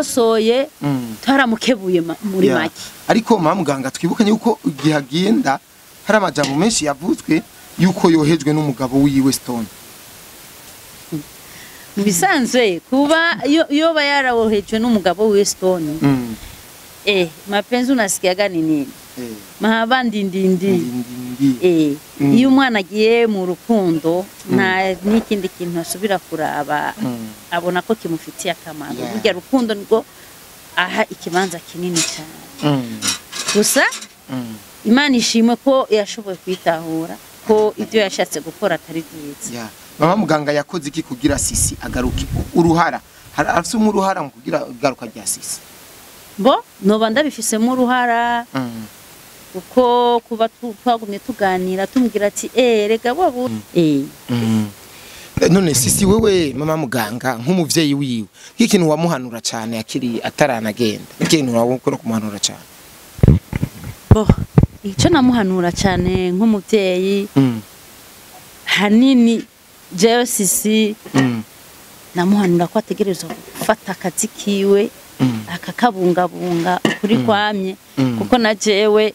Soye twaramukebuye muri make. Ariko mama muganga twibukanye yuko igihe agenda hari amajambo menshi yavuzwe yuko yohejwe n'umugabo wiwe Stone. Mu bisanzwe kuba yoba yarawohejwe n'umugabo wiwe Stone. Mapenzi unasikiaga ni nini? Mahaba ndindindi. Iyo umwana agiye mu rukundo nta n'ikindi kintu asubira kuraba, abona ko kimufitiye akamaro. Burya rukundo nibwo aha ikibanza kinini cyane. Gusa Imana ishimwe ko yashoboye kwitahura ko ibyo yashatse gukora atari byiza. Mama muganga yakoze iki kugira Sisi agaruke? Uruhara afise uruhara mu kugira igaruka rya Sisi? Bo noba ndabifisemo uruhara kuko kuba twagumye tuganira tumubwira ati rega wabo. None Sisi wewe mama muganga nk'umuvyeyi wiwe nk'ikintu wamuhanura cyane akiri ataranagenda, ikintu wawukora kumuhanura cyane? Bo icyo namuhanura cyane nk'umuvyeyi hanini jewe Sisi namuhanura ko ategerezwa gufata akazi kiwe akakabungabunga kuri kwamye, kuko na jewe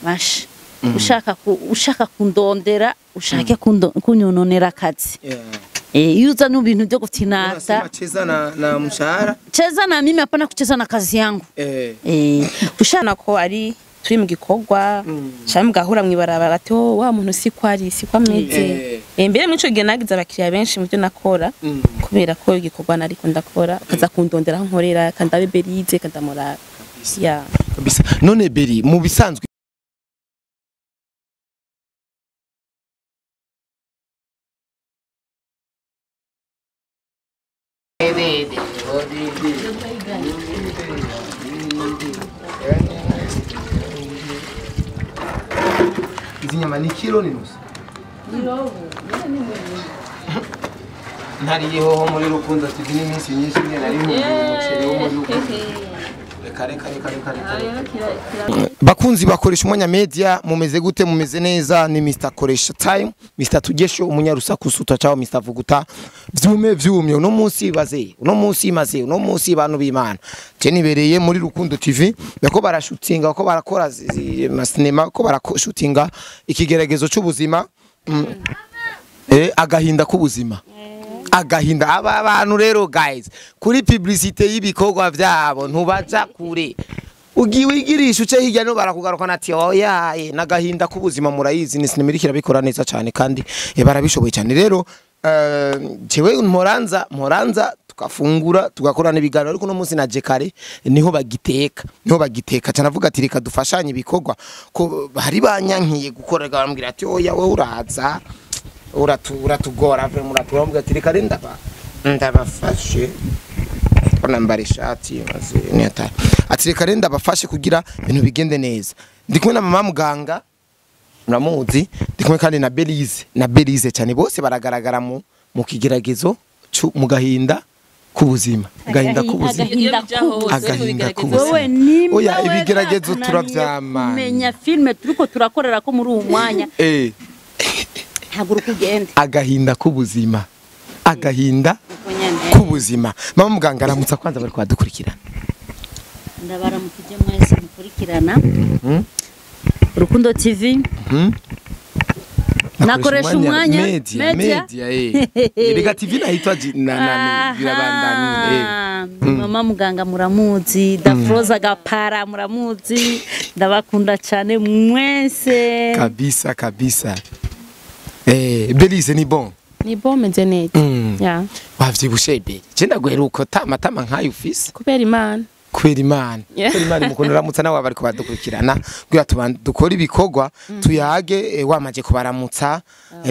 basha ushaka kundondera ushake kunyononera akazi. Iyo uza n'ibintu byo gutinata cheza na mshahara, cheza na mimi, hapana kucheza na kazi yangu. Ushana ko ari turi mu gikorwa cyangwa mugahura mwibarabara ati wa muntu si ko ari si ko ameze. Mbere muri ico gihe nagize abakiriya benshi mu byo nakora kubera ko igikorwa nariko ndakora kaza kundondera aho nkorera kandi Berize kandamurara. Kabisa. None Beri mu bisanzwe izi nyama ni kilo ni nusu? Ntariye hoho muri Rukundo TV n'iminsi myinshi nyene nari umuceri wo muri Rukundo. Reka reka reka reka reka. Bakunzi bakoresha umwanya media, mumeze gute? Mumeze neza? Ni Mr Koresha Time, Mr Tugesho umunyarusaku suta chao Mr Vuguta. Vyume vyumye uno munsi baze, uno munsi maze, uno munsi bantu b'Imana. Je nibereye muri Rukundo TV bako barashutinga, bako barakora cinema, ko barakoshutinga ikigeragezo cy'ubuzima. Agahinda k'ubuzima. Agahinda aba bantu rero guys, kuri publicité y'ibikorwa byabo ntubaja kure. Ugiye wigirisha uce hirya no barakugaruka nati oya nagahinda k'ubuzima murayizi ni sinema irikira bikora neza cyane kandi barabishoboye cyane. Rero jewe mporanza tukafungura tugakora n'ibiganiro, ariko no munsi na Jekare niho bagiteka cyane avuga ati reka dufashanye ibikorwa ko hari banyankiye gukora barambwira ati oya wowe uraza uratugora muratura ati reka ndabafashe nambara ishati maze niyatari ati reka ndabafashe kugira ibintu bigende neza. Ndi kumwe na mama muganga muramuzi, ndi kumwe kandi na Belize cyane, bose baragaragara mu kigeragezo mu gahinda k'ubuzima. Gahinda k'ubuzima, agahinda k'ubuzima. Oya ibigeragezo turavyama. Menya filme turiko turakorera ko muri uwo mwanya. Haguruka ugende. Agahinda k'ubuzima, agahinda k'ubuzima. Mama muganga aramutsa kwanza bari kwadukurikirana. Ndabaramukije mwese mukurikirana Rukundo TV. Nakoresha umwanya media. Erega TV nahitwa na birabandanye. Mama muganga muramuzi, Dafroza Gapara muramuzi, ndabakunda cyane mwese. Kabisa kabisa. Belize ni bon. Ni bon meze neza. Wavyibushe Beli. Je ndaguheruka tamatama nkayo ufise. Kubera Imana. Kubera Imana. Kubera Imana mukuntu ramutsa nawe bariko badukurikirana kugira dukora ibikorwa tuyage wamaje kubaramutsa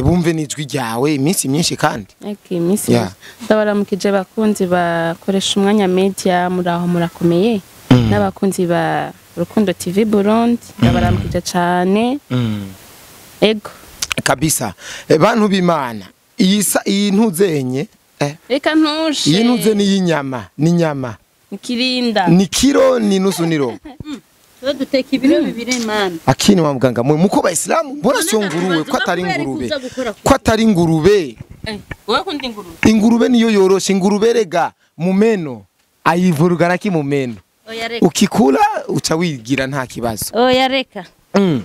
bumve nijwi ryawe iminsi myinshi kandi. Okay, iminsi. Ndabaramukije bakunzi bakoresha umwanya media, muraho murakomeye. N'abakunzi ba Rukundo TV Burundi ndabaramukije cyane. Ego. Kabisa. Bantu b'Imana iyi ntuzenye reka ntushe. Iyi ntuze ni yinyama, ni nyama. Nikirinda. Ni kilo ni nusu ni robo. Twe duteka ibiro bibiri Imana. Akini wa muganga mwe muko bayisilamu mbona sio nguruwe ko atari ingurube. Ko atari ingurube. Wewe kundi ingurube. Ingurube niyo yoroshe, ingurube rega mu meno. Ayivuruga na kimumeno. Oya reka. Ukikula uca wigira nta kibazo. Oya reka.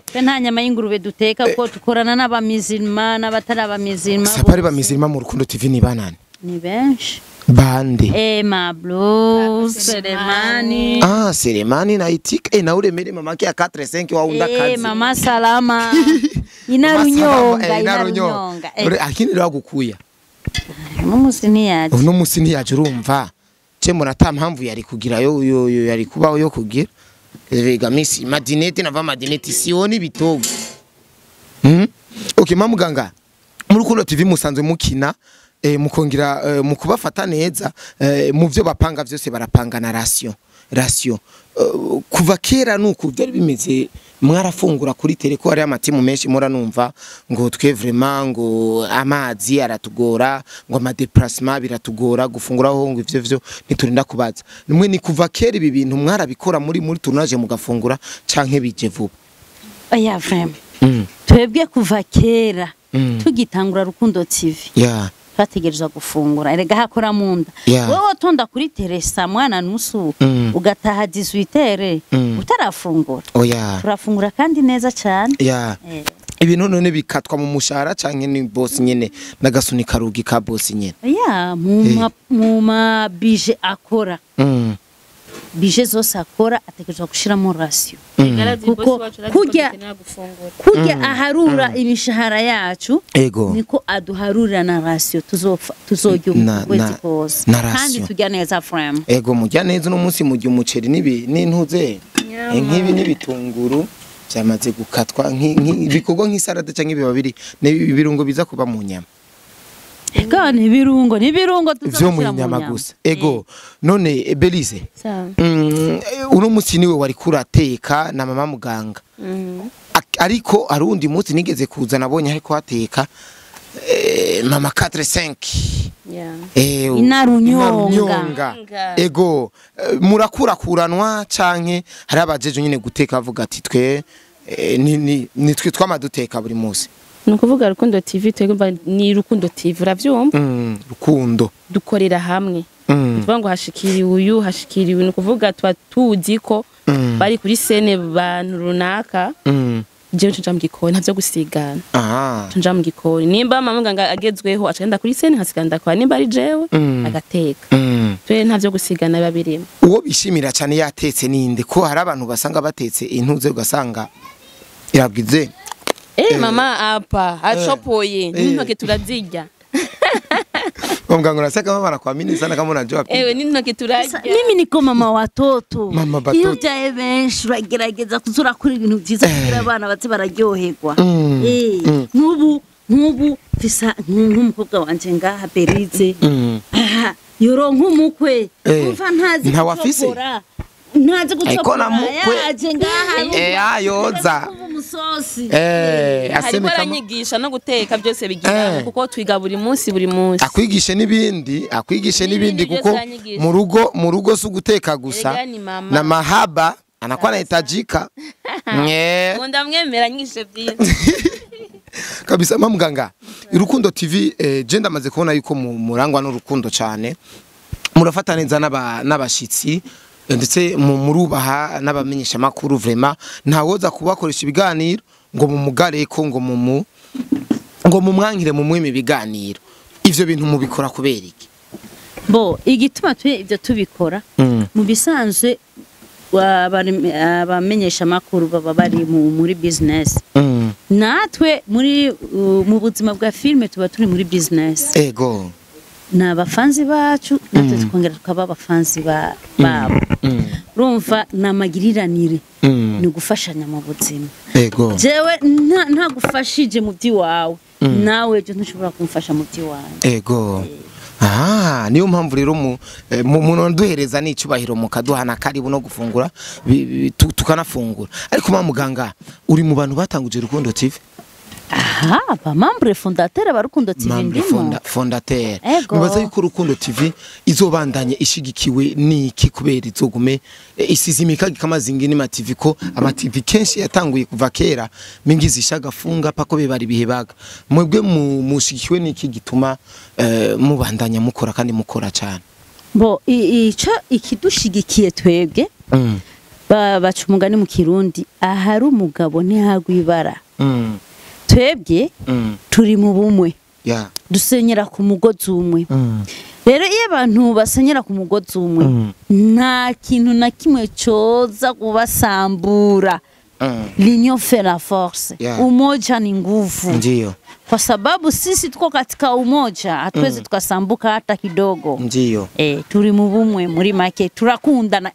Twe nta nyama y'ingurube duteka kuko dukorana n'abamizirima n'abatari abamizirima. Sapari bamizirima mu Rukundo TV ni banani? Ni benshi. Bande. Mablo, Selemani. Ah, Selemani na itika na ule mama yake ya 4 5 waunda kazi. Mama Salama. Inarunyonga, inarunyonga. Akini rero gukuya. Uno musi ntiyaje. Uno musi ntiyaje urumva. Ce murata mpamvu yari kugira yo yari kubaho yo kugira. Rega misi madinete nava madinete sioni bitogo. Okay, mamuganga. Mu Rukundo TV musanzwe mukina mukongera mu kubafata neza mu byo bapanga byose barapanga na ration. Kuva kera nuko byari bimeze mwarafungura kuri tele ko ari amatimu menshi muranumva ngo twe vraiment ngo amazi aratugora ngo ama déplacement biratugora gufungura ho ngo ivyo vyo ntiturinda kubaza. Nimwe ni kuva kera ibi bintu mwarabikora muri tournage mugafungura canke bije vuba? Oya vraiment. Twebwe kuva kera tugitangura Rukundo TV. Yeah. Twategerezwa gufungura erega hakora munda. Wowe utonda kuri Teresa mwana nusu ugataha 18h utarafungura. Oya. Turafungura kandi neza cyane. Yeah. Ibintu none bikatwa mu mushahara canke ni boss nyene nagasunika rugi ka boss nyene. Oya, mu ma bije akora. Bije zose akora ategerezwa gushiramo ration. Kuko kujya aharura imishahara yacu niko aduharura na ration tuzojya ukwezi kose kandi tujya neza frame. Ego mujya neza no munsi mujya umuceri nibi n'intuze nk'ibi n'ibitunguru byamaze gukatwa nk'ibikorwa nk'isarade canke biba biri ibirungo biza kuba mu nyama. Ego ni ibirungo vyo mu nyama gusa. Ego none Belize uno munsi niwe wari kurateka na mama muganga. Ariko arundi munsi nigeze kuza nabonye ariko hateka mama 4 5. Yeah. Inarunyonga. Ego murakurakuranwa canke hari abajeje nyine guteka avuga ati twe ni twe twamaduteka buri munsi. Nukuvuga Rukundo TV twegomba ni Rukundo TV uravyumva? Rukundo dukorera hamwe. Tuvuga ngo hashikiriwe uyu hashikiriwe nukuvuga twa tuzi ko bari kuri scene bantu runaka. Je nca mu gikoni ntavyo gusigana. Nca mu gikoni nimba mama muganga agezweho acenda kuri scene hasiganda kwa nimba ari jewe agateka. Twe ntavyo gusigana babirimo. Uwo bishimira cyane yatetse ninde ko hari abantu basanga batetse intuze ugasanga irabwize. Mama hapa achopoye n'intoke turazirya. Muganga unasaka mama anakuamini sana kama unajua pia. N'intoke turarya. Mimi niko mama watoto. Mama batoto. Iyo byaye benshi uragerageza kuzura kuri ibintu byiza kugira abana bate bararyoherwa. Nk'ubu fisa nk'umukobwa wanje ngaha Berize. Yoronka umukwe. Umva ntazi gukora. Ntazi gucokora yaje ngaha. Ayoza. Umusosi. Ariko aranyigisha no guteka byose bigira kuko twiga buri munsi buri munsi. Akwigishe n'ibindi, kuko mu rugo si guteka gusa na mahaba anakuwa anahitajika. Ndamwemera nyigishe byinshi. Kabisa mama muganga. Rukundo TV je ndamaze kubona yuko murangwa n'urukundo cyane. Murafata neza n'abashitsi ndetse murubaha n'abamenyesha makuru vraiment ntawoza kubakoresha ibiganiro ngo mumugare ko ngo ngo mumwankire mu mwime ibiganiro. Ivyo bintu mubikora kubera iki? Bo igituma twe ivyo tubikora mu bisanzwe abamenyesha makuru baba bari muri business. Natwe muri mu buzima bwa filme tuba turi muri business. Ego na abafanzi bacu natwe tukongera tukaba abafanzi babo. Urumva namagiriranire ni gufashanya mu buzima. Ego jewe ntagufashije mu byiwawe nawe ejo ntushobora kumfasha mu byiwawe. Ego niyo mpamvu rero mu duhereza n'icubahiro mukaduhana karibu no gufungura tukanafungura. Ariko mama muganga uri mu bantu batanguje Rukundo TV? Aha, ba membre fondateur ba Rukundo TV ndimo. Fondateur. Mubaza yuko Rukundo TV izobandanye ishigikiwe niki kubera izogume isizimika kamazingi ni ma TV ko ama TV kenshi yatanguye kuva kera mingizi ishagafunga pako bebari bihebaga. Mwebwe mushigikiwe niki gituma mubandanya mukora kandi mukora cyane? Bo ico ikidushigikiye twebwe baca umugani mu Kirundi, ahari umugabo ntihagwa ibara. Twebwe turi mu bumwe, dusenyera ku mugozi umwe. Rero iyo abantu basenyera ku mugozi umwe, nta kintu na kimwe coza kubasambura. L'union fait la force. Umoja ni nguvu. Ndiyo. Kwa sababu sisi tuko katika umoja, hatuwezi tukasambuka hata kidogo. Ndiyo. Turi mu bumwe muri make, turakundana.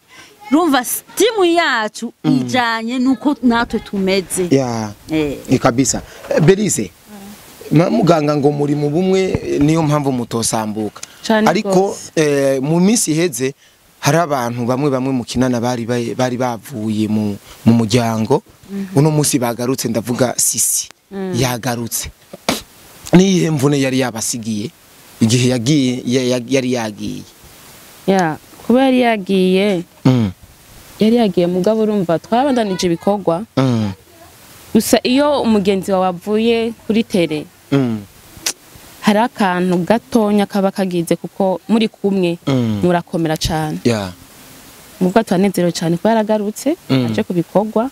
Rumva timu yacu ijanye nuko natwe tumeze. Ni kabisa. Berize, muganga ngo muri mu bumwe niyo mpamvu mutosambuka. Ariko mu minsi iheze hari abantu bamwe bamwe mukinana bari bavuye mu muryango. Uno munsi bagarutse, ndavuga Sisi yagarutse. Niyihe mvune yari yabasigiye igihe yagiye yari yagiye? Kuba yari yagiye, yari yagiye mugabo urumva twabandanije ibikorwa. Gusa iyo umugenzi wawe avuye kuri tele, hari akantu gatonya kaba kagize, kuko muri kumwe murakomera cyane. Mubwo twanezerewe cyane kuba yaragarutse aje ku bikorwa.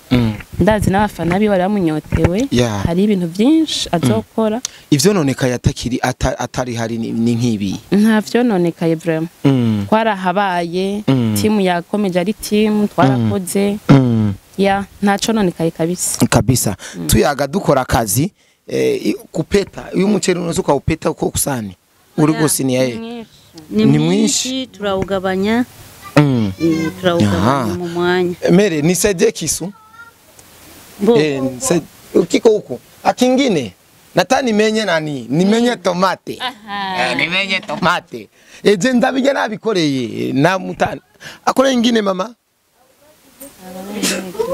Ndazi n'abafana biwe bari bamunyotewe. Hari ibintu byinshi azokora. Ivyo nonekaye atakiri atari hari ni nk'ibi. Nta vyo nonekaye vraiment. Twarahabaye, timu yakomeje ari timu, twarakoze. Ntaco nonekaye kabisa. Kabisa. Tuyaga dukora akazi kupeta uyu muceri unoze ukawupeta uko kusani uri gose ni yaye ni mwinshi, turawugabanya. Turawugabanya mu mwanya. Mere nisaidie kisu. Ukiko huko akingine nata nimenye nani nimenye tomate. Nimenye tomate eje ndabijya nabikoreye na mutana akore ingine mama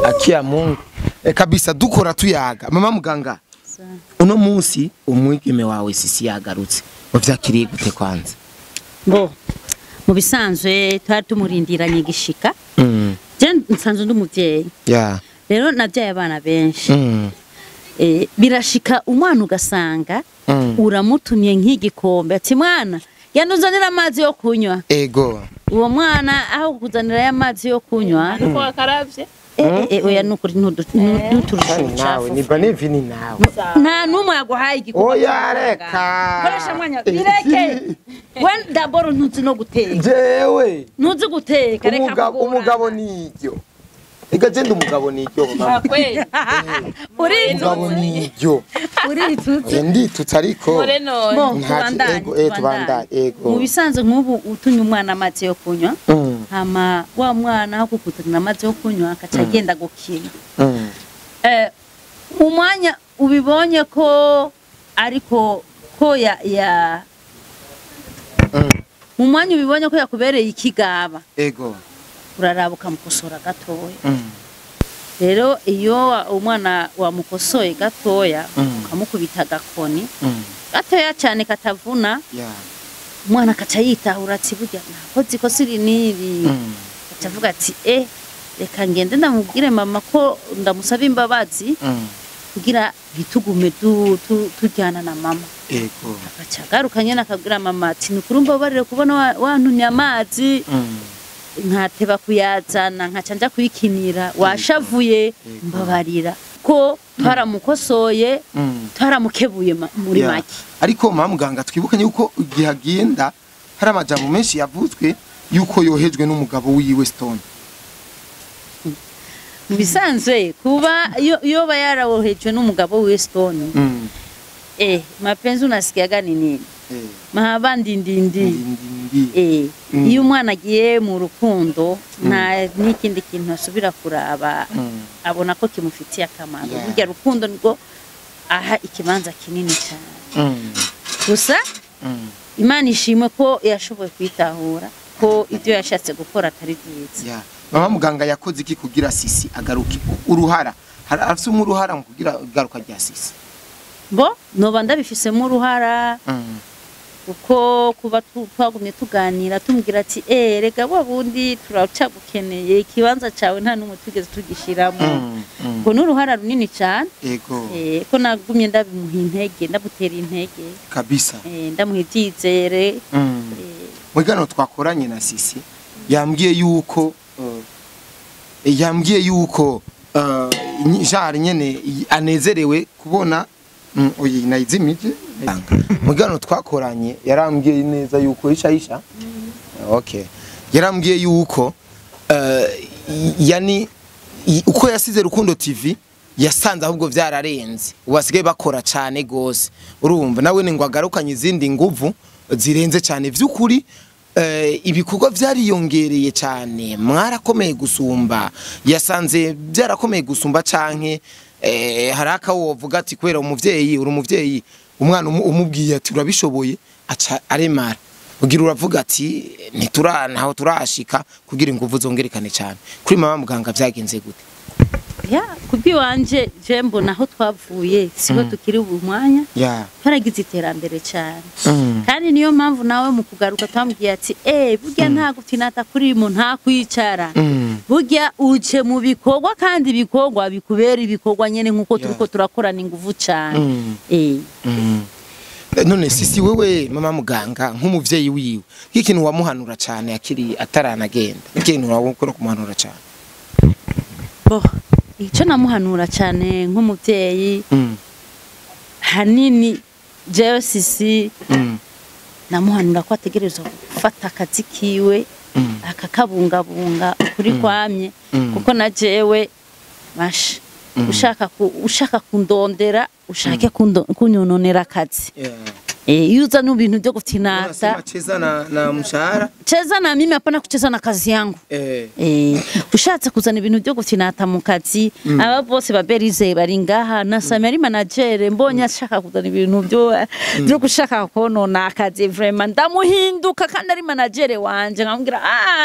akia Mungu. Kabisa dukora tuyaga. Mama muganga, uno munsi umwigeme wawe Sisi yagarutse, wavyakiriye gute kwanza? Bo mu bisanzwe twari tumurindiranye gishika. Je nsanzwe ndi umuvyeyi. Rero navyaye abana benshi. Birashika umwana ugasanga uramutumye nk'igikombe ati mwana genda uzanira amazi yo kunywa. Ego. Uwo mwana aho kuzanira ya mazi yo kunywa nuko akaravye. Oya nukuri ntuturusha nawe ni banevini nawe. Nta numwe yaguhaye igikombe. Oya reka. Koresha mwanya bireke. We ndaboro ntuzi no guteka. Jewe. Ntuzi guteka reka. Umugabo nijyo. Ega je ndumugabo nijyo mama. Umugabo nijyo. Uritutse. Nditutse ariko. Tubandanye. Ego. Mu bisanzwe nk'ubu utumye umwana amazi yo kunywa. Hama wa mwana aho kukutana amazi yo kunywa akaca agenda gukina. Umwanya ubibonye ko ariko ko ya mu mwanya ubibonye ko yakubereye ikigaba. Ego. Uraraba ukamukosora gatoya. Rero iyo umwana wamukosoye gatoya ukamukubita gakoni gatoya cyane katavuna, umwana akaca yitahura ati burya nakoze ikosa iri n'iri. Aca avuga ati reka ngende ndamubwire mama ko ndamusaba imbabazi kugira ntitugume tujyana na mama. Ego. Agaca agaruka nyene akabwira mama ati nukuri mbabarire kubona wantumye amazi nkateba kuyazana nkaca nja kuyikinira, washavuye mbabarira ko twaramukosoye twaramukebuye muri make. Ariko mama muganga twibukanye yuko igihe agenda hari amajambo menshi yavuzwe yuko yohejwe n'umugabo wiwe Stone. Mu bisanzwe kuba yoba yarawohejwe n'umugabo wiwe Stone, mapenzi unasikiaga ni nini? Mahaba ndindindi. Iyo umwana agiye mu rukundo nta n'ikindi kintu asubira kuraba, abona ko kimufitiye akamaro. Burya rukundo nibwo aha ikibanza kinini cyane. Gusa Imana ishimwe ko yashoboye kwitahura ko ibyo yashatse gukora atari byiza. Mama muganga yakoze iki kugira Sisi agaruke? Uruhara afise uruhara mu kugira igaruka rya Sisi? Bo noba ndabifisemo uruhara, kuko kuba twagumye tuganira tumubwira ati rega wa bundi turacagukeneye ikibanza cyawe nta n'umwe tugeze tugishiramo. Ngo n'uruhara runini cyane. Ego. Ko nagumye ndabimuha intege, ndamutera intege kabisa. Ndamuha ibyizere. Mu kiganiro twakoranye na Sisi yambwiye yuko genre nyene anezerewe kubona oyi nayizimije. Mu kiganiro twakoranye yarambwiye neza yuko isha okay, yarambwiye yuko yani uko yasize Rukundo TV yasanze ahubwo vyararenze, ubasigaye bakora cane gose. Urumva nawe ni ngo agarukanye izindi nguvu zirenze cane. Vy'ukuri ibikorwa vyariyongereye cane, mwarakomeye gusumba, yasanze byarakomeye gusumba canke haraka wovuga ati kubera umuvyeyi, uri umuvyeyi umwana umubwiye ati urabishoboye aca aremara, ugira uravuga ati ntitura ntaho turashika kugira inguvu zongerekane cyane. Kuri mama muganga vyagenze gute? Ya kubwiwanje je mbona aho twavuye siho tukiri ubu mwanya twaragize iterambere cyane. Kandi niyo mpamvu nawe mu kugaruka twambwiye ati burya nta gutinata kuri mu nta kwicara, burya uje mu bikorwa kandi ibikorwa bikubera ibikorwa nyene nkuko turiko turakorana inguvu cyane. None Sisi wewe mama muganga nk'umuvyeyi wiwe nk'ikintu wamuhanura cyane akiri ataranagenda, ikintu wawukora kumuhanura cyane? Bo icyo namuhanura cyane nk'umuvyeyi hanini jewe Sisi namuhanura ko ategerezwa gufata akazi kiwe akakabungabunga ukuri kwamye, kuko na jewe masha ushaka kundondera ushake kunyononera akazi. Iyo uzana ibintu byo gutinata, cheza na mshahara, cheza na mimi, hapana kucheza na kazi yangu. Ushatse kuzana ibintu byo gutinata mu kazi, aba bose baberize bari ngaha na Samari manager mbonye ashaka kuzana ibintu byo gushaka konona akazi, vraiment ndamuhinduka kandi ari manager wanje nkamubwira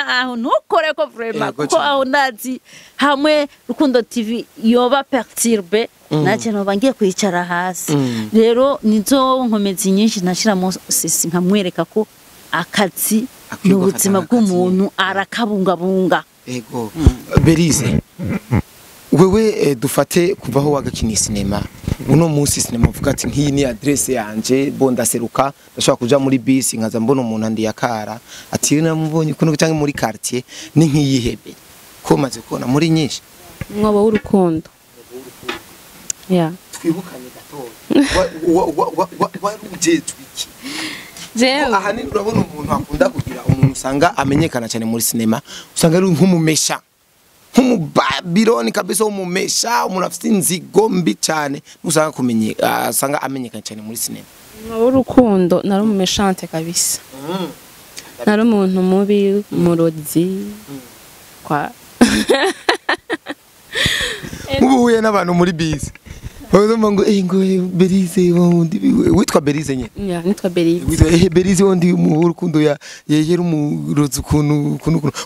aho ntukore ko vraiment, kuko aho ndazi hamwe Rukundo TV yoba perturbe naje noba ngiye kwicara hasi. Rero nizo nkomezi nyinshi nashiramo Sisi nkamwereka ko akazi n'ubuzima bw'umuntu arakabungabunga. Ego Berize wewe dufate kuvaho wagakina sinema uno munsi sinema uvuga ati nkiyi ni adresse yanje bo ndaseruka ndashobora kuja muri bisi nkaza mbona umuntu andi yakara ati namubonye kuno cyangwa muri quartier ni nkiyihebe ko maze kubona muri nyinshi mwobo w'urukundo. Yeah. Twibukanye gatoya warujejwe iki? Jewe ahanini urabona umuntu akunda kugira umuntu usanga amenyekana cyane muri sinema usanga ari nk'umumesha nk'umubabiloni kabisa, umumesha umuntu afite inzigo mbi cyane usanga kumenye asanga amenyekana cyane muri sinema. Mwobo w'urukundo nari umumeshante kabisa. Nari umuntu mubi murozi kwa mubuhuye n'abantu muri bisi bazumva ngo ngo Berize wundi witwa Berize nye? Ya nitwa Berize. Witwa Berize wundi mu rukundo ya yegera umurozi ukuntu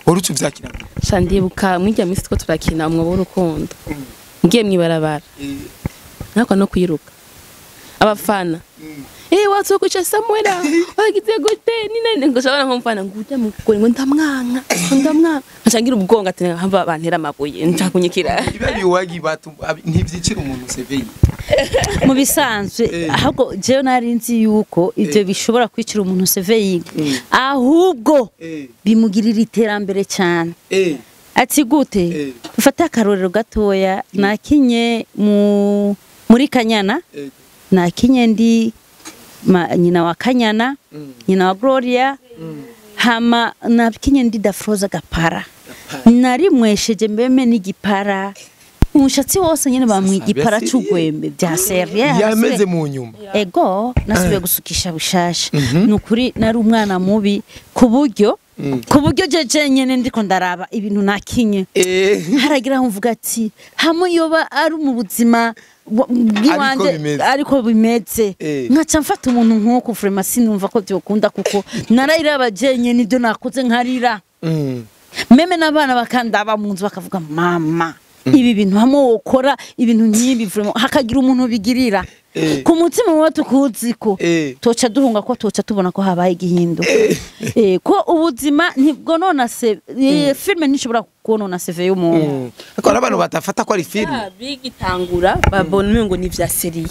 wari ucuvyakira. Shandibuka mwijya misi two turakina umwobo w'urukundo ngiye mwibarabara nako no kwiruka abafana watso kucha Samuela wagize gute nine ngo shabana nkomfana ngujya mukore ngo ndamwanka ncangira ubwonga ati hamba bantera amabuye ncakunyikira ibabi wagi batu ntivyicira umuntu seveye mu bisanzwe. Ahubwo jewe nari nzi yuko ivyo bishobora kwicira umuntu seveye, ahubwo bimugirira iterambere cyane. Ati gute? Ufata akarorero gatoya, nakinye muri Kanyana, nakinye ndi nyina wa Kanyana, nyina wa Gloria, hama nakinye ndi Dafroza Gapara, narimwesheje mbeme n'igipara umushatsi wose nyene bamwigipara c'ugwembe bya serie yameze mu nyuma. Ego nasubiye gusukisha bushasha. Nukuri nari umwana mubi ku buryo jeje nyene ndiko ndaraba ibintu nakinye haragira aho mvuga ati hamwe yoba ari mu buzima bw'iwanje ariko bimeze nkaca mfata umuntu nkuko vraiment sinumva ko byokunda, kuko narayiraba jenye nibyo nakoze nkarira. Meme n'abana bakandaba mu nzu bakavuga mama ibi bintu hamwe wokora ibintu nk'ibi vraiment hakagira umuntu bigirira ku mutima wa tukuziko toca duhunga ko toca tubona ko habaye igihindo. Ko ubuzima ntibwo nona se filme ntishobora konona CV y'umuntu. Ariko abantu batafata ko ari filme bigitangura babona ngo ni vya serie,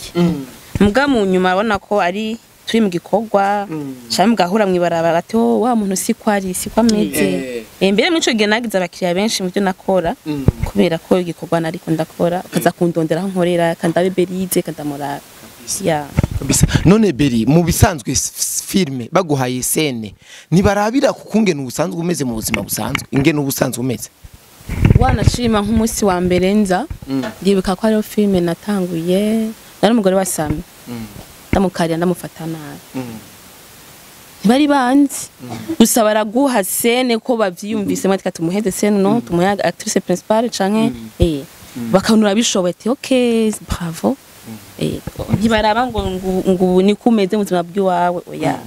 mbwa mu nyuma abona ko ari turi mu gikorwa canke mugahura mw'ibarabara ati oh wa muntu si ko ari si ko ameze. Mbere muri ico gihe nagize abakiriya benshi mu byo nakora kubera ko igikorwa nariko ndakora ukaza kundondera aho nkorera kandabe Berize kandamuraba. Ya Kabisa. None Beri mu bisanzwe filme baguhaye scène ntibarabira kukungena ubusanzwe umeze mu buzima busanzwe ingene ubusanzwe umeze. Wanashima nk'umunsi wa mbere nza ndibuka ko ariyo filme natanguye nari umugore wa Sami ndamukarira ndamufata nabi ntibari banzi gusa baraguha scène ko bavyiyumvise mwati tumuheze scène no tumuhe actrice principale canke bakanura bishoboye ati okay bravo. Ntibaraba ngo ngo ni kumeze mu buzima bw'iwawe oya.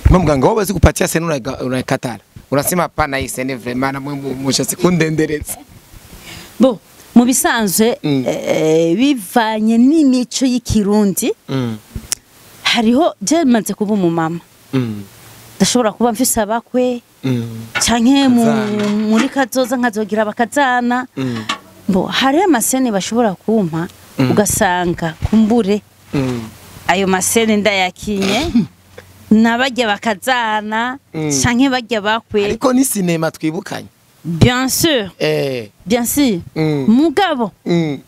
Muganga wao bazi kupatia scène unaikatala. Unasema hapana hii scène vraiment namwe mushase kundendereza. Bo mu bisanzwe bivanye n'imico y'ikirundi hariho je maze kuba umumama ndashobora kuba mfise abakwe canke muri kazoza nkazogira bakazana. Bo hariho amasene bashobora kumpa ugasanga kumbure ayo masene ndayakinye nabajya bakazana canke bajya bakwe. Ariko ni sinema twibukanye. Bien sûr. Bien sûr. Mugabo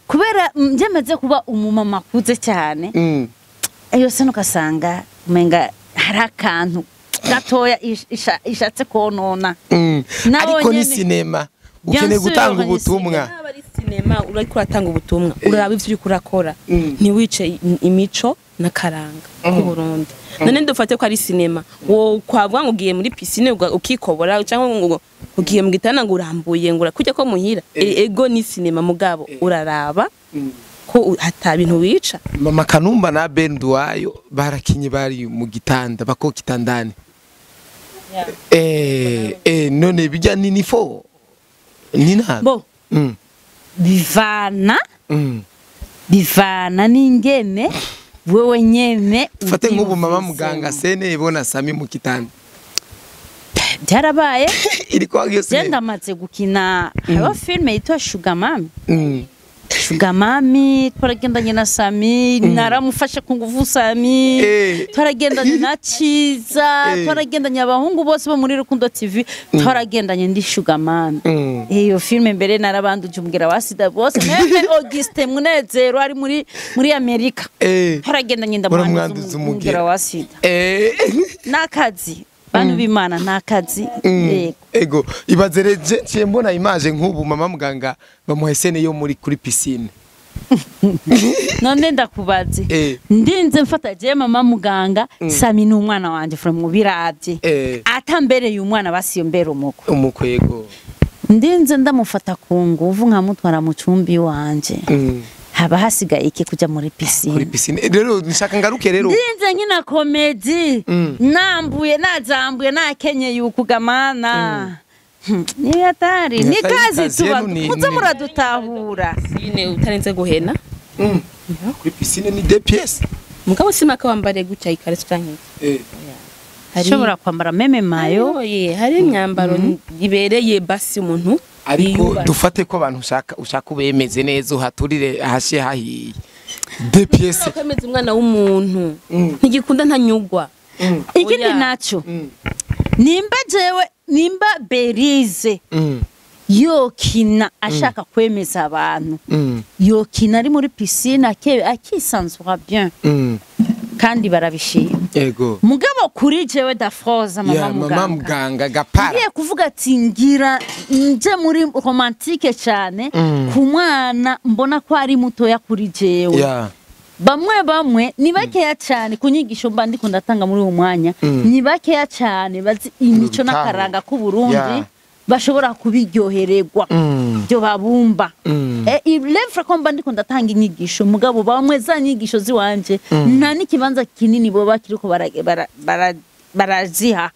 kubera njemaze kuba umumama kuze cyane ayo sene ugasanga umenga hari akantu gatoya ishatse konona. Ariko ni sinema ukeneye gutanga ubutumwa. Ari sinema uriko uratanga ubutumwa uraraba ivyo uriko urakora ntiwice imico n'akaranga ku Burundi. None ndufate ko ari sinema wo kwavuga ngo ugiye muri piscine ukikobora cyangwa ngo ugiye mu gitanda ngo urambuye ngo kujya ko muhira ego ni sinema mugabo uraraba ko hata bintu wica. Mama Kanumba na Ben Duayo barakinye bari mu gitanda bako kitandani. None bijya ni nifo ni nabi. Bo bivana bivana n'ingene wewe nyene fate nk'ubu mama muganga sene ibona Sami mu kitanda byarabaye iriko iyo sene ndamaze gukina haba filme yitwa Sugar Mami. Sugar Mami twaragendanye na Sami naramufashe ku nguvu Sami twaragendanye na Ciza twaragendanye abahungu bose bo muri Rukundo TV twaragendanye ndi Sugar Mami. Iyo filme mbere narabanduje umugera wa sida bose meme Auguste Munezero ari muri Amerika twaragendanye ndamwanduza umugera wa sida nakazi bantu b'Imana nakazi. Ego ibazereje nciye mbona image nk'ubu mama muganga bamuha scène yo muri kuri piscine. None ndakubaze ndinze mfata je mama muganga Sami n'umwana wanje from mubiravye atambereye umwana basiyo mbere umuko yego ndinze ndamufata ku nguvu nkamutwara mu cumbi wanje haba hasigaye iki kuja muri piscine. Kuri piscine rero nshaka ngaruke rero ndinze nkina comedy nambuye nazambuye nakenyeye ukugamana ni hatari ni kazi tuba muze muradutahura piscine utarenze guhena kuri piscine ni 2 pièces mugabo simaka wambare gutya ikaretse canke hari kwambara meme mayo hari imyambaro ibereye basi umuntu. Ariko dufate ko abantu ushaka ubemeze neza uhaturire ahashe hahiye 2 pièces kwemeza umwana w'umuntu ntigikunda ntanyugwa. Ikindi naco nimba jewe nimba Berize yokina ashaka kwemeza abantu yokina ari muri piscine akisanzura bien kandi barabishima. Ego mugabo kuri jewe Dafroza mama muganga mama muganga gapara ngiye kuvuga ati ngira nje muri romantique cyane ku mwana mbona ko ari mutoya kuri jewe. Bamwe bamwe ni bakeya cyane kunyigisho mba ndiko ndatanga muri uwo mwanya ni bakeya cyane bazi imico n'akaranga ku Burundi bashobora kubiryohererwa byo babumba. Ilevra ko mba ndiko ndatanga inyigisho mugabo bamwe za nyigisho ziwanje nta n'ikibanza kinini bo bakiriko baraziha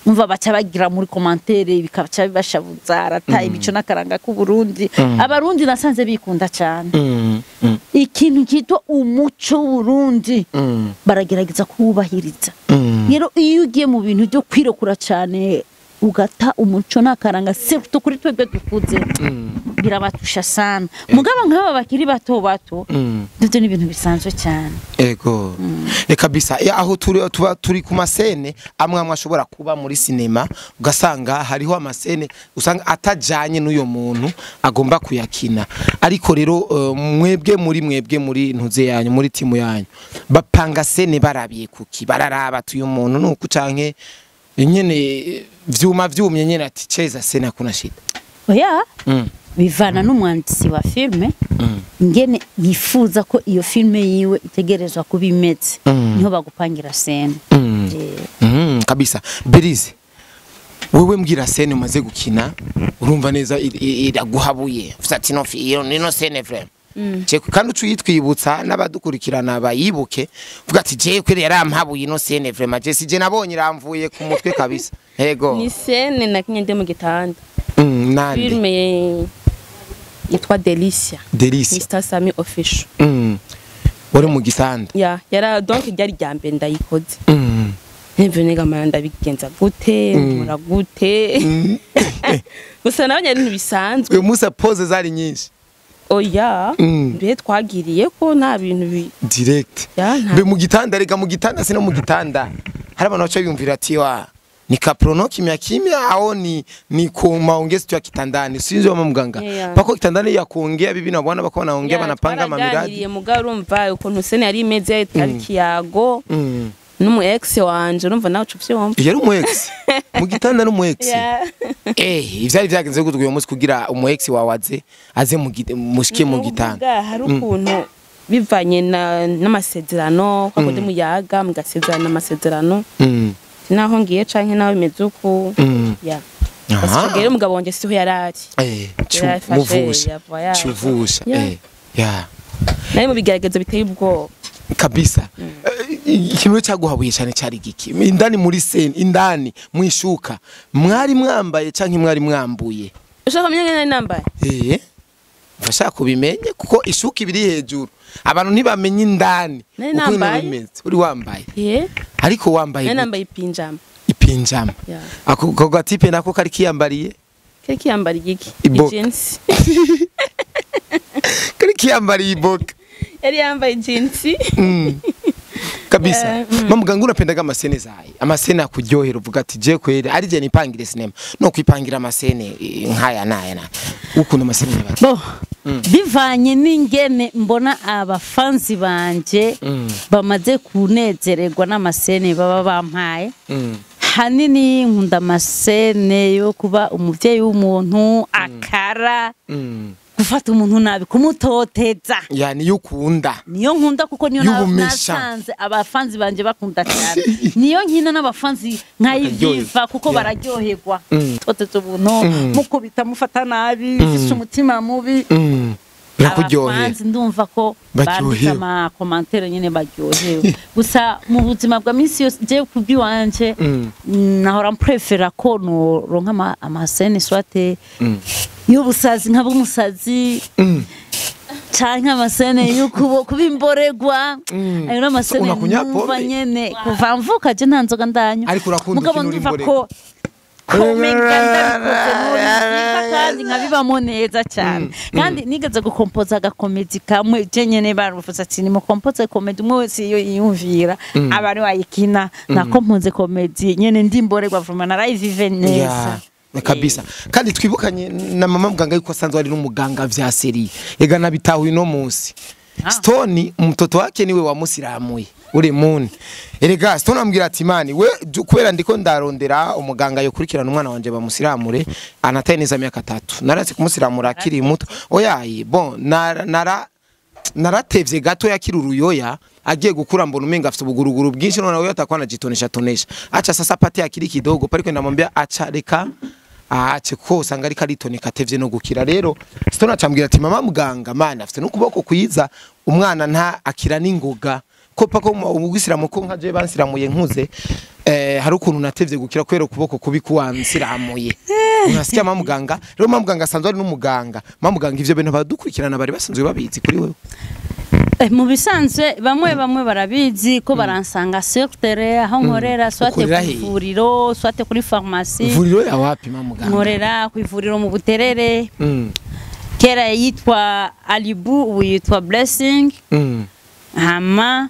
umva baca bagira muri commentaire bikaca bibashabuza arata imico n'akaranga ku Burundi. Abarundi nasanze bikunda cyane ikintu kitwa umuco w'Uburundi baragerageza kuwubahiriza. Rero iyo ugiye mu bintu byo kwirekura cyane ugata umuco n'akaranga, surtout kuri twebwe dukuze birabatusha sana. Mugabo nk'aba bakiri bato bato, ndetse n'ibintu bisanzwe cyane. Ego. Kabisa. Aho turi tuba turi ku masene amwe amwe ashobora kuba muri sinema, ugasanga hariho amasene usanga atajanye n'uyo muntu agomba kuyakina. Ariko rero mwebwe muri ntuze yanyu, muri timu yanyu, bapanga sene barabiye kuki? Bararaba tuyo muntu nuko canke nyene vyuma vyumye nyene ati cheza sene hakuna shida. Oya. Bivana n'umwanditsi wa filme ingene yifuza ko iyo filme yiwe itegerezwa kuba imeze, niho bagupangira scene. Kabisa. Berize, wewe mbwira scene umaze gukina urumva neza iraguhabuye, uvuze ati no iyo nino scene vraiment. Kandi ucuyitwibutsa n'abadukurikirana bayibuke, uvuga ati je kwere yarampabuye ino scene vraiment, je sije nabonye iramvuye ku mutwe kabisa. Yego. Ni scene nakinye ndi mu gitanda. Nande? Filme yitwa Delicia. Delicia. Mr Sami Official. Wari mu gitanda. Ya, yara donc ryari rya mbere ndayikoze. Nivyo manda bigenza gute, nkora gute. Gusa nabonye ari ibintu bisanzwe. Uyu munsi pose zari nyinshi. Oya, mbe twagiriye ko nta bintu direct. Mbe mu gitanda, rega mu gitanda sino mu gitanda. Hari abantu baca biyumvira ati wa ni kaprono kimya kimya au ni kwa maongezi tu ya kitandani. Sinzi wa muganga. Pako kitandani ya kuongea bibi na bwana bako wanaongea wanapanga mamiradi. Mugabo urumva ukuntu sene yari imeze ari kiyago. Numu ex wanje urumva nawe ucuvyumva. Yari umu ex. Mu gitanda n'umu ex. Ivyari vyagenze gutyo uyu munsi kugira umu ex wawe aze mushike mu gitanda. Hari ukuntu bivanye n'amasezerano kwa kundi muyaga mugasezerana amasezerano. Naho ngiye canke naho bimeze uku. Ya. Basugere umugabo wanje siho yarari. Muvusha. Chuvusha. Ya. Nari mu bigeragezo biteye ubwoba. Kabisa. Ikintu cyaguhabuye cyane cyari giki? Indani muri scene, indani mwishuka. Mwari mwambaye canke mwari mwambuye? Ushaka kumenya ngene nambaye? Mfasha kubimenye kuko ishuka ibiri hejuru. Abantu ntibamenye indani. Uko bimeze. Uri wambaye? Ariko wambaye. Nari nambaye ipinjama. Ipinjama. Ako gatipe nako kari kiyambariye? Kari kiyambariye iki? Jeans. Kari kiyambariye iboka. Yari yambaye jeans. Kabisa. Mama unapendaga amasene zayi. Amasene akuryohera uvuga ati je kwere ari je nipangire sinema. No kwipangira amasene nkaya naya na. Ukunda amasene y'abaki. Bo. Bivanye n'ingene mbona abafanzi banje bamaze kunezererwa n'amasene baba bampaye. Hanini nkunda amasene yo kuba umuvyeyi w'umuntu akara. Gufata umuntu nabi kumutoteza. Ya niyo ukunda. Niyo nkunda kuko niyo nasanze abafanzi banje bakunda cyane. Niyo nkina n'abafanzi nkayiviva kuko bararyoherwa. Toteza ubuntu mukubita mufata nabi, ufise umutima mubi. Birakuryohera. Abafanzi ndumva ko bandika ama commentaire nyene baryohewe. Gusa mu buzima bwa minsi yose je kubwiwanje nahora mprefera ko no ronka amasene swate y'ubusazi nkaba umusazi canke amasene y'ukubo kubimboregwa. Ayo n'amasene numva nyene kuva mvuka je nta nzoga ndanywa. Ariko urakunda ikintu uri komega ndabikoze muri kandi nkabibamo neza cyane. Kandi nigeze gukompoza agakomedi kamwe je nyene baruvuze ati ni mukompoze komedi umwe wese iyo yiyumvira abari wayikina. Nakompoze komedi nyene ndimboregwa vraiment narayivive neza. Kabisa. Kandi twibukanye na mama muganga yuko asanzwe ari n'umuganga vya seri. Ega nabitahuye no munsi. Stone mtoto wake niwe wamusiramuye uri muni. Erega Stone ambwira ati mani we kubera ndiko ndarondera umuganga yokurikirana umwana wanje bamusiramure anataye neza myaka 3. Naratse kumusiramura akiri muto. Oyayi bon naratevye gato yakiri uruyoya agiye gukura mbona umenga afite ubuguruguru bwinshi none nawe atakuwa anajitonesha tonesha. Acha sasa pate akiri kidogo pariko ndamwambia acha reka ache ko usanga ariko aritoneka atevye no gukira. Rero Stone acambwira ati mama muganga mana afite n'ukuboko kwiza umwana nta akira n'ingoga ko pako ubugusiramu ko nka je bansiramuye nkuze hari ukuntu natevye gukira kwera ukuboko kubi kuwansiramuye. Unasikia mama muganga rero mama muganga asanzwe ari n'umuganga. Mama muganga ivyo bintu badukurikirana bari basanzwe babizi kuri wewe. Mu bisanzwe bamwe bamwe barabizi ko baransanga sur terrain aho nkorera, soit ku Ukorera he? ivuriro, soit kuri pharmacie. Ivuriro ya wapi, mama muganga? Nkorera ku ivuriro mu Buterere. Kera yitwa Alibu, ubu yitwa Blessing. Hama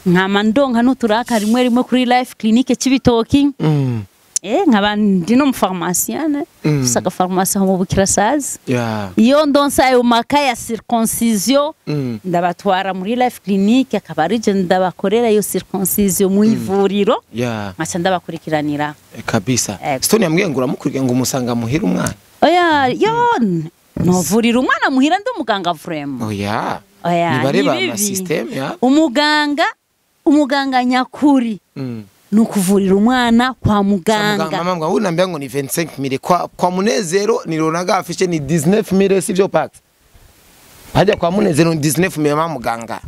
nkama ndonka n'uturaka rimwe rimwe kuri Life Clinic Cibitoki. Nkaba ndi no mu pharmacien. Mfise agafarumasi aho mu Bukirasazi. Iyo ndonse ayo maka ya circoncision, ndabatwara muri Life Clinic, akaba ari je ndabakorera iyo circoncision mu ivuriro, nkaca ndabakurikiranira. Kabisa. Ego. Stone yambwiye ngo uramukurikira, ngo umusanga muhira umwana. Oya, yo novurira umwana muhira ndi umuganga vraiment? Oya. Oya, nibareba ni bibi. Ama system ya Umuganga nyakuri ni ukuvurira umwana kwa muganga. Muganga, mama muganga unambia ngo ni 25000 kwa Munezero, nilionaga afishe ni 19000, sivyo Pax? Haja kwa Munezero ni 19000, mama muganga.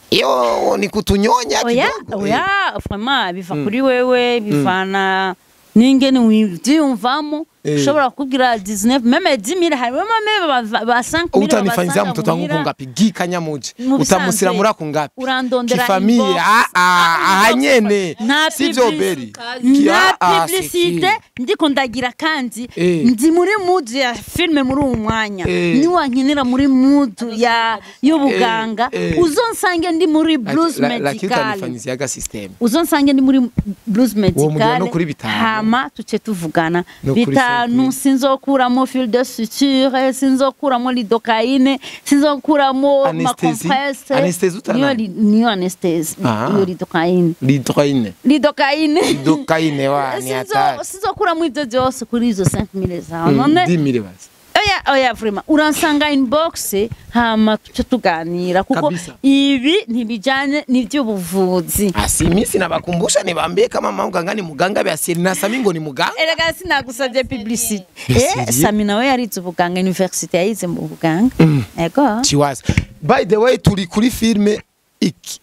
Iyo ni kutunyonya Oya. kidogo. Oya, vraiment biva kuri wewe, bivana n'ingene wivyiyumvamo. Ushobora kubwira 19, même 10 000, harimo même ba 5000. Utanifanyizia mtoto wangu kungapi? Gikanya muje. Mu bisanzwe, Utamusira kungapi? urandondera Kifamilia inbox. ah ah, aha nyene. Nta Sivyo Beri? Nta Ah, publicité ndiko ndagira kandi ndi muri mood ya filme muri uwo mwanya. Niwankenera muri mood ya y'ubuganga, uzonsange ndi muri Blues Lakini Medical. utanifanyiziaga system. Uzonsange ndi muri Blues Uwo mugira Medical. no kuri 5. Hama tuce tuvugana. No kuri 5 5. Sinzokuramo fil de suture, sinzokuramo lidocaïne, sinzokuramo Anesthésie? macompresse. Anesthésie utana? Niyo anesthésie. Ah. Iyo lidocaïne. Lidocaine. Lidocaïne. Lidocaine wa ni hatari. Sinzokuramo ibyo byose kuri izo 5000 zawe none. 10000 basi. Oya, oya, vraiment uransanga inbox, hama tuce tuganira, kuko Kabisa. ibi ntibijanye n'iby'ubuvuzi. Asi mimi nabakumbusha niwaambie kama mama muganga ni muganga bya siri na Sami ngo ni muganga. Erega sinagusabye publicité. Sérieux? Sami nawe yarize ubuganga, université yayize mu buganga. Ego. Chiwaza. By the way, turi kuri filme iki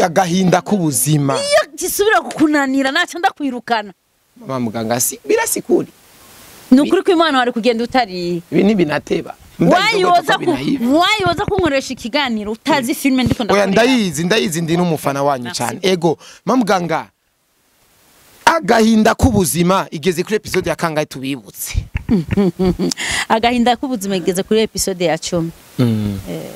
agahinda k'ubuzima. Iyo gisubira kukunanira naco ndakwirukana. Mama muganga si birasikuri. Ni ukuri ko Imana wari kugenda utariye. Ibi ni binateba. Wayoza kunkoresha ikiganiro utazi filme ndiko Oya, ndakorera. ndayizi, ndayizi, ndi n'umufana wanyu Merci. cyane. Ego, mama muganga, agahinda k'ubuzima igeze kuri episode ya kangahe, tubibutse? Agahinda k'ubuzima igeze kuri episode ya 10.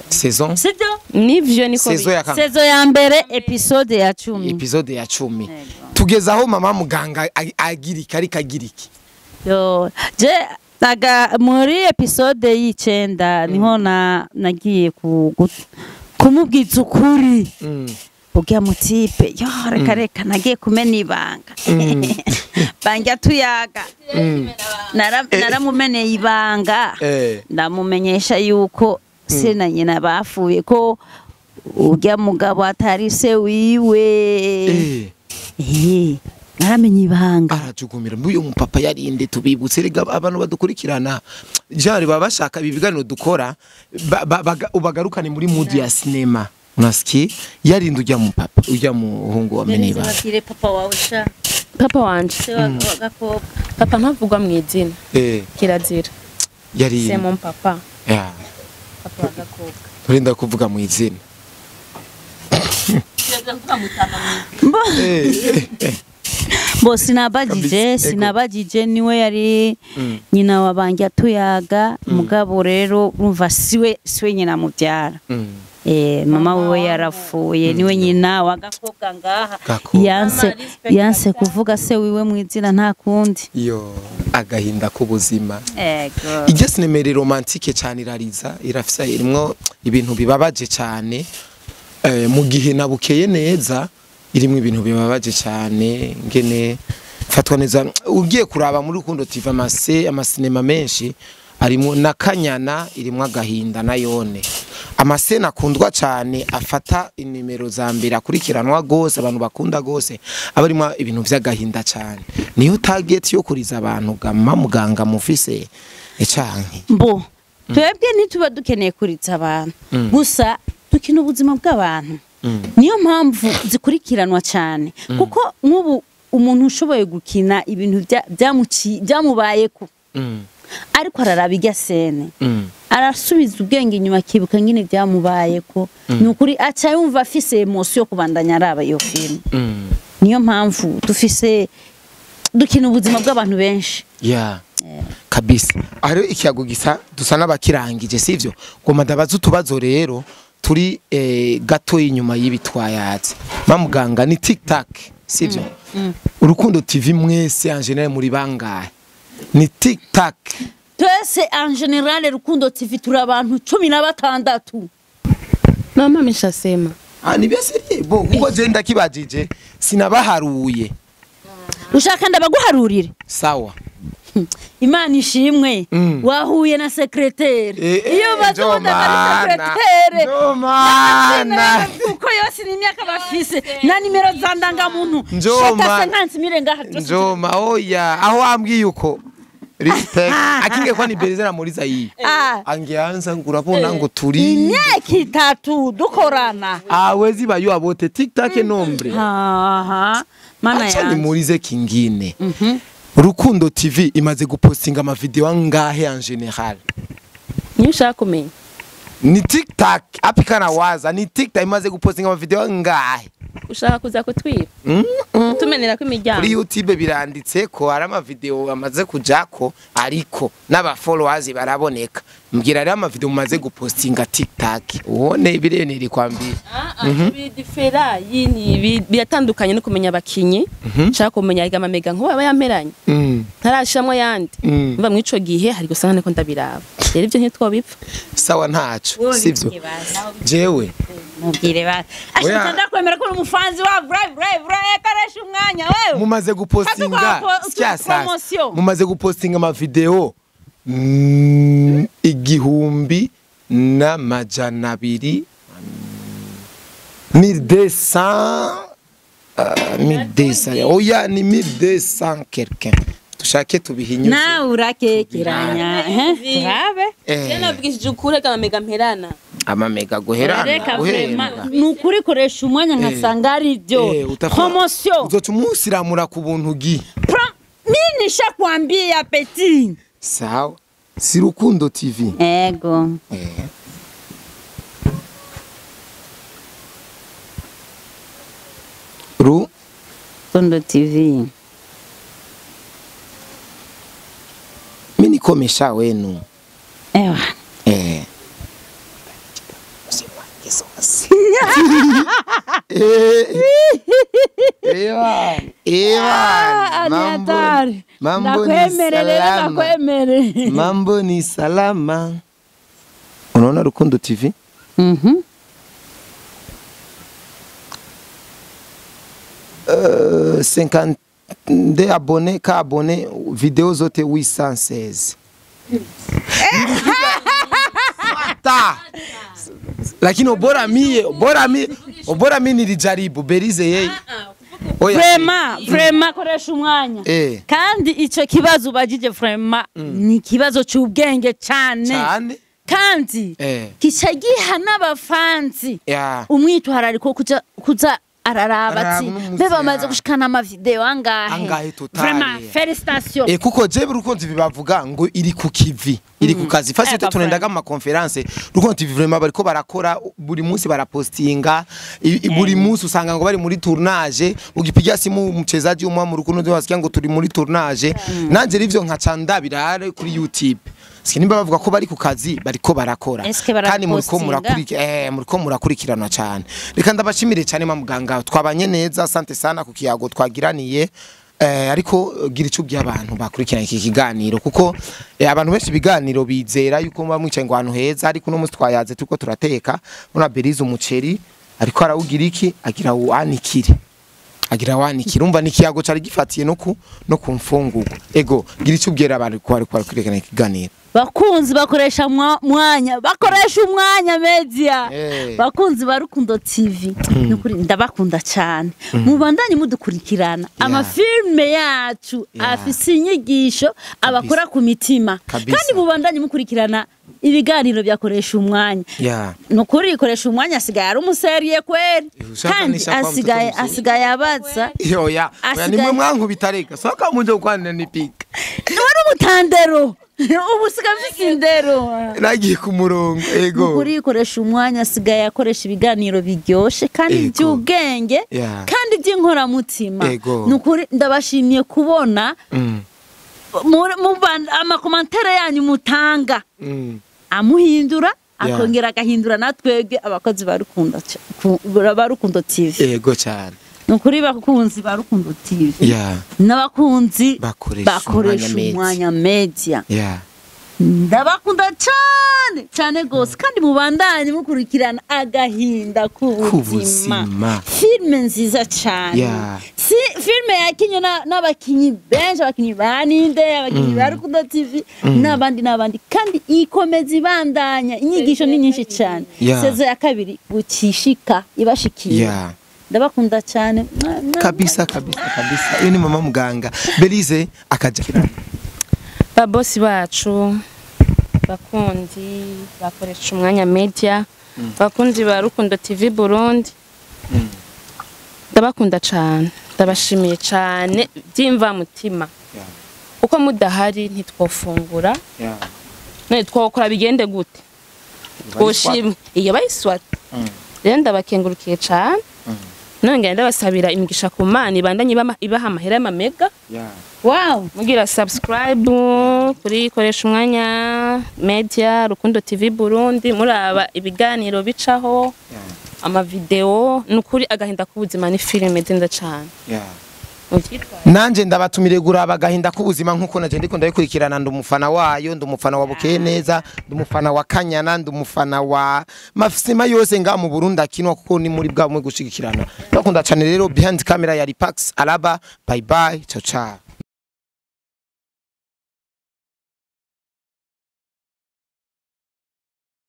Saison? Sibyo? Nivyo, niko. Saison ya kangahe? Saison ya mbere, episode ya 10. Episode ya 10. Tugeze aho mama muganga agirika ariko agiriki. Yo, je aga muri episode y'icenda niho na nagiye kumubwiza ukuri. Ubwira mutipe yo, reka reka, nagiye kumena ibanga banja tuyaga. Naramumeneye ibanga. Ndamumenyesha yuko se na nyina bafuye, ko urya mugabo atari se wiwe. Naramenye ibanga. Arajugumira. Uyu mupapa yarinde, tubibutse rega abantu badukurikirana jari baba bashaka ibi biganiro dukora ubagarukane muri mood ya cinema, unasikia? Yarinde ujya mu papa, ujya muhungu wa meniba. Babwire papa wawe sha. Papa wanje? Se wa gakobwa. Papa ntavugwa mu izina. Kirazira. C'est Yarinde. mon papa. Yeah. Papa wa gakobwa. Turinda kuvuga mu izina. Bo sinabajije. Kabisa, ego. Sinabajije, niwe yari nyina wa banje tuyaga. Mugabo rero urumva siwe nyina mubyara. Mama wiwe yarapfuye, niwe nyina wa gakobwa ngaha. Gakobwa. Yanse Mama, respect. yanse kuvuga se wiwe mu izina, nta kundi. Yo, agahinda k'ubuzima. Ego. Iryo sinema iri romantique cyane, irariza, irafisa, irimwo ibintu bibabaje cyane. Mu gihe nabukeye neza irimwo ibintu bibabaje cyane, ngene fatwa neza. Ugiye kuraba muri Rukundo TV amase amasinema menshi arimo na Kanyana irimwo agahinda nayone. Amasena akundwa cyane, afata inimero za mbere, akurikiranwa gose, abantu bakunda gose, aba arimo ibintu vy'agahinda cyane. Niyo target yo kuriza abantu gama muganga mufise ecanke? Mbo twebwe ntituba dukeneye kuritsa abantu gusa, dukina ubuzima bw'abantu, niyo mpamvu zikurikiranwa cyane, kuko nk'ubu umuntu ushoboye gukina ibintu byamubayeko, ariko araraba irya scène. Arasubiza ubwenge inyuma akibuka ngine byamubaye ko nukuri aca yumva afise emotion yo kubandanya araba iyo film. Niyo mpamvu dufise dukina ubuzima bw'abantu benshi. Yeah. Kabisa. Ahari ikiyago gisa dusa n'abakirangije sivyo? Ngoma ndabaza utubazo rero turi gato inyuma y'ibitwayatse. Mamuganga ni tic tac sivyo? Urukundo TV mwese en general muri bangahe? Ni tic tac. Twese en general Rukundo TV turi abantu 16. Mama ameshasema. Ah ni bya bo kuko je ndakibajije sinabaharuye. Ushaka ndabaguharurire? Sawa. Imana ishimwe wahuye na secrétaire. Iyo bazobona ari secrétaire. No mana. Kuko yose ni imyaka bafise na nimero za ndangamuntu. Njoma. Njoma oya aho ambwiye uko respect akinge kwa ni Berize na Muriza iyi. Angeanza ngurabona ngo turi imyaka itatu dukorana. Awezi bayo abote tic tac nombre. Aha. Mana ya. Acha nimurize kingine. Rukundo TV imaze gupostinga ama video angahe en general? Ni ushaka kumenya. Ni tic tac apikana waza ni tic tac imaze gupostinga ama video angahe? Ushaka kuza kutwiba? Tumenera ko imiryango. Kuri YouTube biranditse ko ari ama video amaze kujako ariko n'aba followers baraboneka. Mbwira rero ama video mumaze gupostinga tic tac. Ubone birenere kwambira. Bidifera yini biratandukanye no kumenya abakinyi. Nshaka kumenya ama mega nko baba yamperanye. Ntarashamwe yandi. Mva mwico gihe hari gusanga niko ndabiraba. Rero ivyo ntitwobipfa. Sawa ntaco sivyo. Jewe mubwire ba. Ashaka ndakwemera ko umufanzi wa brave brave brave karesha umwanya wewe. Mumaze gupostinga sasa. Mumaze gupostinga ama video 1200 1200 1200 oya ni 1200 quelqu'un tushake tubihinyuze na urakekeranya turabe je nabwishije ukure kama mega mperana ama mega guherana guherana nukuri koresha umwanya nkasanga ari byo promotion uzotumusiramura ku buntu gi mimi nishakwambia petit sawa si Rukundo TV ego Rukundo TV mimi nikomesha wenu ewa Ewa mambo ni salama. Mambo ni salama. Unaona Rukundo TV? Mhm. 52 abonnés, ka abonnés, video zote 816. Ta. Lakini obora mimi nilijaribu Berize yeye. Vraiment, vraiment koresha umwanya. Kandi ico kibazo ubajije vraiment ni kibazo cy'ubwenge cyane. Cyane. Kandi kica giha n'abafanzi. Umwitwarariko kuja araraba ati mbe bamaze gushikana ama video angahe total. Vraiment félicitations. Kuko je Rukundo TV bavuga ngo iri ku kivi, iri ku kazi. Fasi tunaendaga mu conference Rukundo TV vraiment bariko barakora buri munsi barapostinga buri munsi usanga ngo bari muri tournage ugipiga simu mchezaji umwe mu Rukundo wasikia ngo turi muri tournage. Nanje rivyo nkaca ndabirare kuri YouTube. Sinimba bavuga ko bari ku kazi bariko barakora kandi muriko murakurikira muriko murakurikirana cyane. Reka ndabashimire cyane mamuganga twabanye neza asante sana ku kiyago twagiraniye ariko gira ico by'abantu bakurikirana iki kiganiro kuko abantu benshi ibiganiro bizera yuko muba mwicaye ngo ahantu heza ariko no munsi twayaze turiko turateka muna Berize umuceri ariko arawugira iki agira uanikire agira wanikira umva nikiyago cari gifatiye no ku mfungurwa. Ego gira ico ubwira abantu ko bari kwarakurikirana ikiganiro. Bakunzi bakoresha mwanya bakoresha umwanya media bakunzi ba Rukundo TV nukuri ndabakunda cyane mubandanye mudukurikirana ama filme yacu afise inyigisho abakora ku mitima kandi mubandanye mukurikirana Ibiganiro byakoresha umwanya. Nukuri ikoresha umwanya, asigaye ari umuseriye kweri. Ushaka Kandi nisha kwa mtoto asigaye mzuri. asigaye abaza. Oya, oya, nimwe mwankubita reka soka muje kwanira nipika. Wari umutandero, ubu usigaye ufise indero. Nagiye ku murongo, ego. Nukuri ikoresha umwanya, asigaye akoresha ibiganiro biryoshe kandi by'ubwenge kandi by'inkoramutima. Nukuri ndabashimiye kubona amakomantere yanyu mutanga amuhindura, akongera agahindura natwebwe abakozi ba Rukundo ba Rukundo TV. Ego cyane. Nukuri bakunzi ba Rukundo TV n'abakunzi Bakoresha bakoresha Umwanya. Umwanya Media, ndabakunda cyane cyane gose, kandi mubandanye mukurikirana Agahinda k'Ubuzima, K'ubuzima. Filime nziza cyane. Si filime yakinye n'abakinyi benshi, abakinyi ba Ninde, abakinyi ba Rukundo TV n'abandi n'abandi, kandi ikomeza ibandanya, inyigisho ni nyinshi cyane. Saison ya kabiri bukishika ibashikiye. Ndabakunda cyane. Mwa, mwa. Kabisa kabisa kabisa. Uyu ni mama muganga Belize akaja. Babosi bacu, bakundi bakoresha Umwanya Media, bakundi ba Rukundo TV Burundi, ndabakunda cyane, ndabashimiye cyane by'imvamutima, kuko mudahari ntitwofungura. None twokora bigende gute? Twoshimwe iyo bayiswata. Rero ndabakengurukiye cyane, nongera ndabasabira imigisha ku Mana, ibandanye ibaha amahera y'amamega. Mugira subscribe kuri Koresha Umwanya Media, Rukundo TV Burundi, muraba ibiganiro bicaho, amavideo. Nukuri Agahinda k'Ubuzima ni filime nziza cane. Muvyitware. Nanje ndabatumire guraba Agahinda k'Ubuzima nkuko naje ndiko ndayikurikirana. Ndi umufana wayo, ndi umufana wa Bukeye Neza, ndi umufana wa Kanyana, ndi umufana wa mafisima yose nga mu Burundi akinwa, kuko ni muri bwa bumwe gushigikirana. Ndakunda cyane. Rero behind camera ya Pax Alaba. Bye bye, ciao ciao.